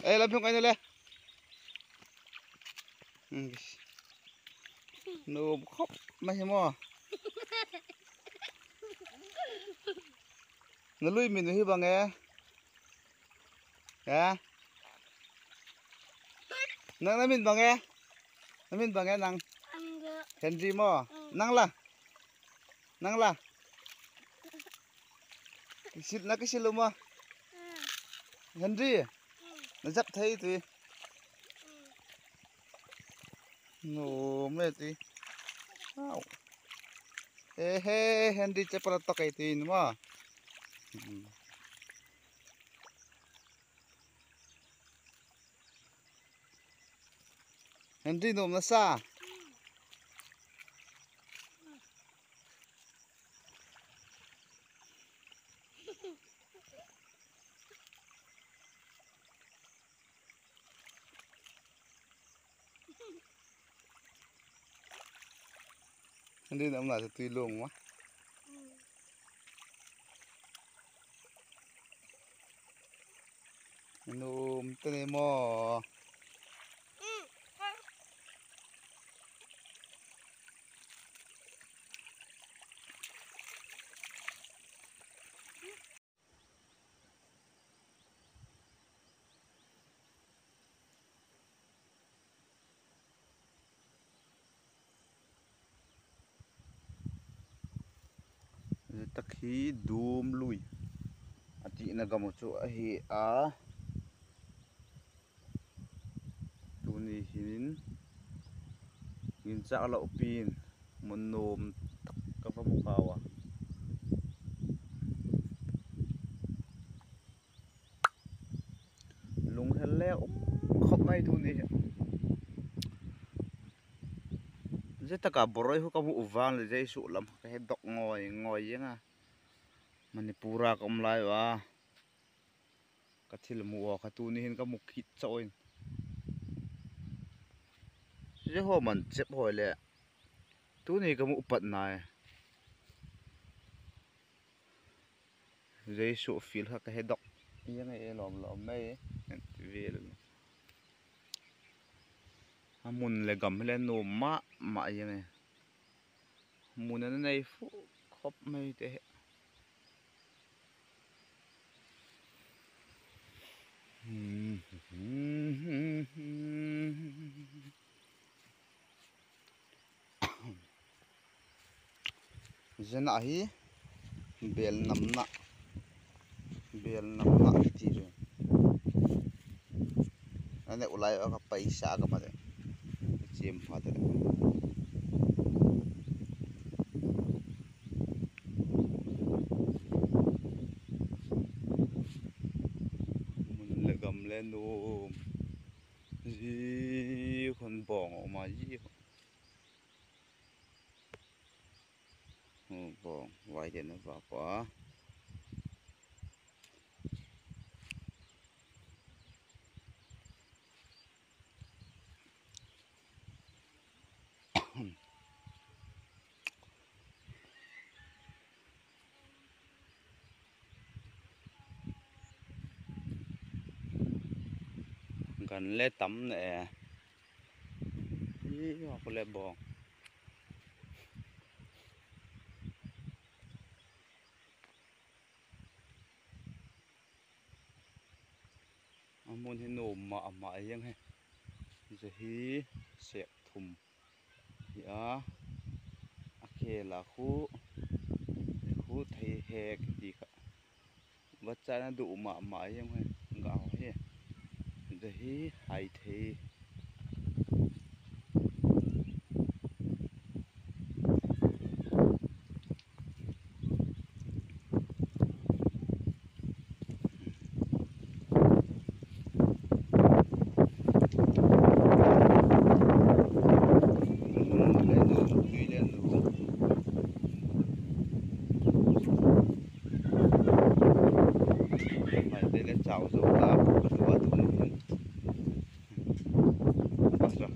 Ê làm không cái này lẹ. Nô khóc mày mò. Nó lui mình hi bằng nghe. Ya. Nang na min bằng nghe. Na min bằng nghe nang. Henry mo. Nang la. Nang la. Kisil na kisil mo. Henry. Nó dắt thấy thì. Nô mẹ thì. Ê he Henry che para tokai thì mo. Henry nôm nó xa. Henry nôm là tùy luôn quá. Nôm tên mò. Takhi dum lui ati na gamu chu a hi a tuni hinin ngin chak lo pin mun nom tak ka va mu kawa lung hel le khop mai tu ni zeta ka boroi hu ka mu uwang le jai su lam ka he dok ngoi ngoi yenga Manipura ka om lai wa ka thil mu wa ka tu ni hin ka mu khit chaoin je ho man chep hoi le tu ni ka mu pat nai jai su fil kha ka he dok yenga e lom lom mai vel mun le gam le no ma ma yenga mun na nei fu khop mai te. Zena hi bel nam na ti re ane ulai ka paisa ka ma de chem pha de mun le gam le no ji khon bong ma ji bong vai de na va kwa gần lê tắm nè hoặc lê bò muốn hi nổ mà mà yang he giờ hi sẹp thùng ya akhe là khu khu thầy hè cái gì cả vật cha nó đủ mà mà yang he gạo he giờ hi hay thế chào dỗ ta của tụi mình bắt rồi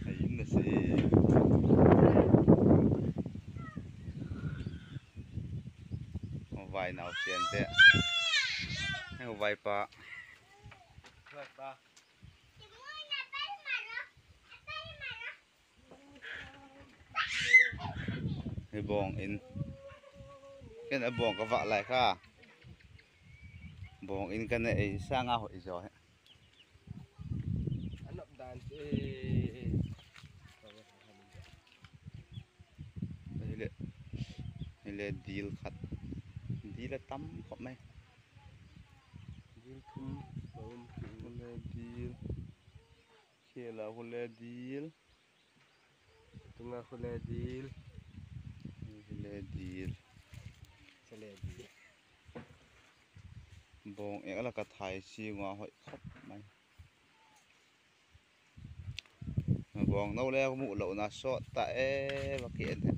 ấy là gì vài nào tiền thế. Heng vaipa. Vaipa. Hei bawng in ken a bawng ka vah lai kha bawng in kan ei sanga hawi zo he. An up dan chu Hei le hei le dil khat dil a tam khawp mai. Dil thum a awm Hei le dil khel ah hule dil. Tunga hule dil. Hule dil. Chale dil. Bawng ek laka thai chi nga hawih khawp mai. Bawng no le mu lo na sawt ta e va ki en he.